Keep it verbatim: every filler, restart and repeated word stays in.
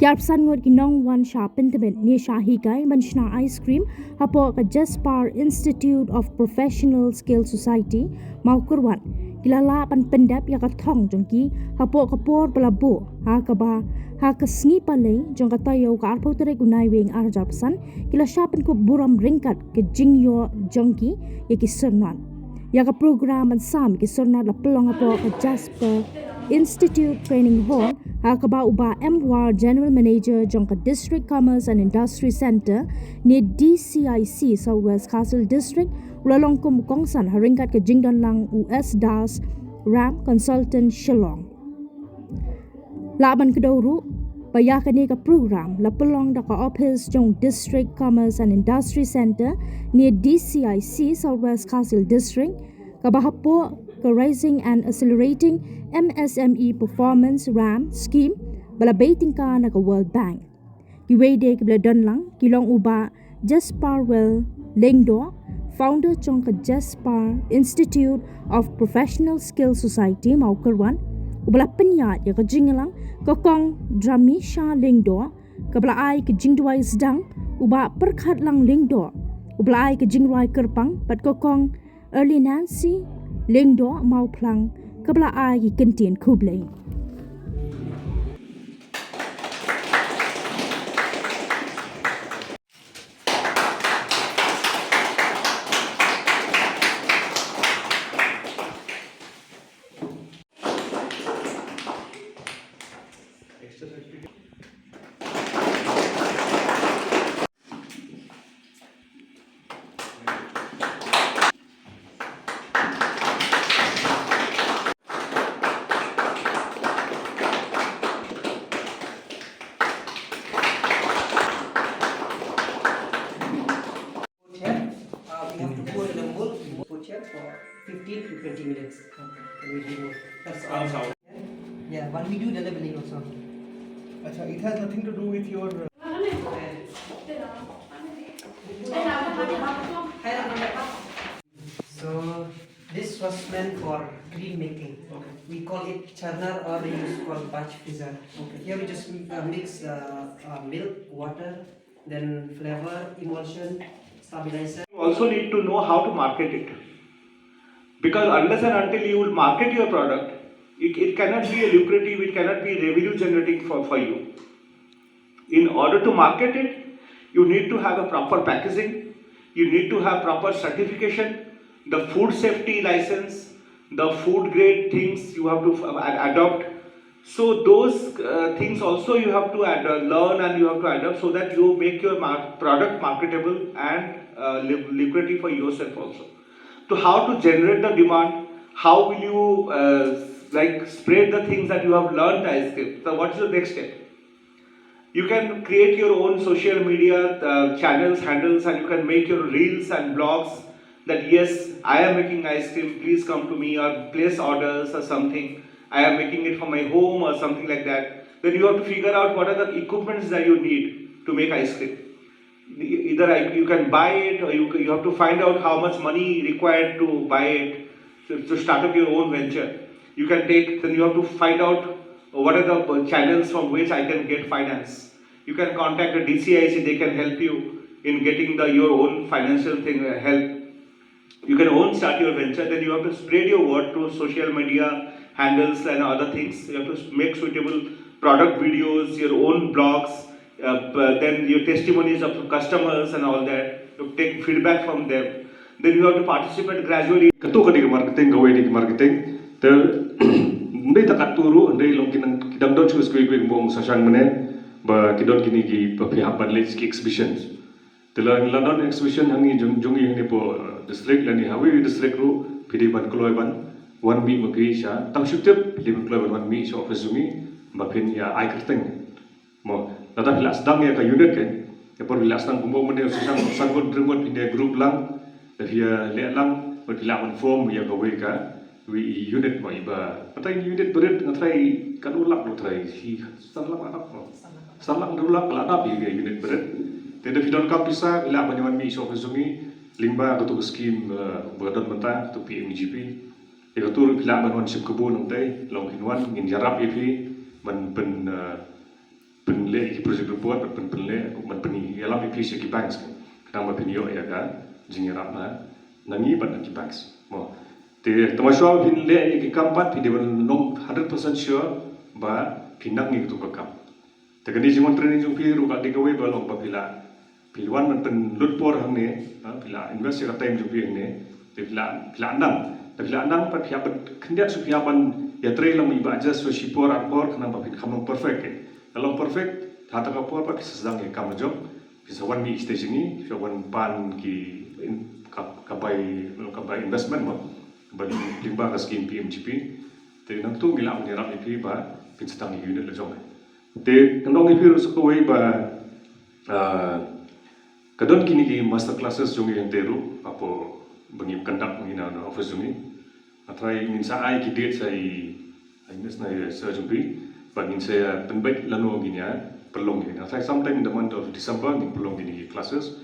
Ki arphew san ngut ki nongwan shah pyntbit ne shah hikai ban shna ice cream hapoh ka Jasper Institute of Professional Skill Society, Mawkyrwat, ki la lah ban pyndep ïa ka thong jong ki hapoh ka por ba la buh ha kaba ha ka sngi Palei jong ka taïew ka arphew tarik u Naiwieng arhajar arphew san, ki la shah pynkup burom ryngkat ka jingïoh jong ki ïa ki syrnod. Ïa ka program ban sam ïa ki syrnod la pynlong hapoh ka Jasper Institute Training Hall ha kaba u Bah M War, General Manager jong ka District Commerce and Industry Centre ne D C I C South West Khasi Hills District, u la long kum u kongsan ha ryngkat ka jingdon lang u S Das Ram, Consultant, Shillong. Lah ban kdew ruh ba ïa kane ka program la pynlong da ka ophis jong District Commerce and Industry Centre ne D C I C South West Khasi Hills District, kaba hapoh ka Raising and Accelerating M S M E Performance, RAM, Scheme ba la bei tyngka na ka World Bank. Kiwei de kiba la don lang ki long u Bah Jasper Well Lyngdoh, founder jong ka Jasper Institute of Professional Skill Society, Mawkyrwat, uba la pynïaid ïa ka jingïalang, ka Kong Dramisha Lyngdoh, kaba la ai ka jingduwai sdang, u Bah Pyrkhatlang Lyngdoh, uba la ai ka jingrwai kyrpang, bad ka Kong Early Nancy Lyngdoh Mawphlang, kaba la ai ki kyntien khublei. Here, uh, we have to pour in a mold, we pour here for fifteen to twenty minutes. It will be more. That's all. Yeah, when we do the leveling also. Acha, it has nothing to do with your, uh, So this was meant for cream making. Okay. We call it churner or we use called batch freezer. Okay. Here we just uh, mix uh, uh, milk, water, then flavor, emulsion, stabilizer. You also need to know how to market it. Because unless and until you will market your product, it, it cannot be a lucrative, it cannot be revenue generating for, for you. In order to market it, you need to have a proper packaging, you need to have proper certification, the food safety license, the food grade things you have to uh, ad- adopt. So those uh, things also you have to ad- uh, learn and you have to adapt so that you make your mar- product marketable and uh, lu- lucrative for yourself also. So how to generate the demand? How will you uh, like spread the things that you have learned as skill? So what is the next step? You can create your own social media uh, channels, handles, and you can make your reels and blogs that yes, I am making ice cream, please come to me, or place orders or something. I am making it for my home or something like that. Then you have to figure out what are the equipments that you need to make ice cream. Either I, you can buy it, or you, you have to find out how much money required to buy it to, to start up your own venture. You can take, then you have to find out what are the channels from which I can get finance. You can contact the D C I C, they can help you in getting the your own financial thing uh, help. You can own start your venture, then you have to spread your word through social media handles and other things. You have to make suitable product videos, your own blogs, uh, then your testimonies of customers and all that. You take feedback from them. Then you have to participate gradually. Katu ka dei ka marketing, kawei dei ka marketing. Te ndai ta katu ruh, ndai long ki nang ki dang don shu skui kui bong sashang mene ba ki don kini ki pa phi hap ban leh ki exhibition. Te la la don exhibition hangi jong jong i hangi po uh, district lani hawi district ruh phi dei ban kloi ban wan mih ma phi sha tang shu tip phi dei ban kloi ban wan mih sha office jong i ba phin ïa ai kyrteng. Mo, lada phi la sdang ïa ka unit kan, ïa por phi la sdang kumba mane u sdang san ngut hynriew ngut phi ne group lang, da phi ïa leh lang, bad phi la ban form ïa kawei ka, wei i unit mo iba. Patai unit berit nga trai ka dua lak nga trai, hi san lak la dap mo. San lak dua lak la dap ïa unit berit. Te da phi donkam pisa, phi la ban ïa wan mih sha office jong i, lyngba katu ka scheme, eh, ba don mynta, katu P M G P. Ïa katu ruh phi la ban wan shim kabu nangtai, long phin wan, ngin ïarap ïa phi, ban pyn, eh, pynleh ïa ki project report, bad pyn pynleh, ban pynïalam ïa phi sha ki banks, khnang ba phin ïoh ïa ka jingïarap na, na ngi bad na ki banks. Mo. Te, tang ba shuwa phin leh ïa ki kam pat, phi dei ban long hundred percent sure ba phin nang ïa katu ka kam. Te kane jingwan training jong phi ruh ka dei kawei ba long ba phi la, phi wan ban pynlut por hangne, ha, phi la invest ïa ka time jong phi hangne, te phi la, phi la nang, te phi la nang pat phi hap ban khyndiat shuh, phi hap ban ïatrei lang i ba just shuh shipor arpor khnang ba phin kham long perfect. Ka long perfect, ha kata ka por pat phi sa sdang ïa ka kam jong, phi sa wan mih sha shnong, phi sa wan pan ki in-, ka, ka bai, ka bai investment mo, ba lyngba ka scheme P M G P. Te nangtu ngi lah ban ïarap ïa phi ba phin sdang ïa unit la jong. Te ngan ong ïa phi ruh sa kawei ba, ah, ka don kine ki master classes jong ngi hangtei ruh, hapoh ba ngi conduct ngi na, na office jong ngi. Nga tharai ngin sa ai ki date sa i, ai miss na i sir jong phi, ba ngin sa pynbeit lano ngin ïa pynlong ïa. Nga tharai sometime in the month of December ngin pynlong kine ki classes.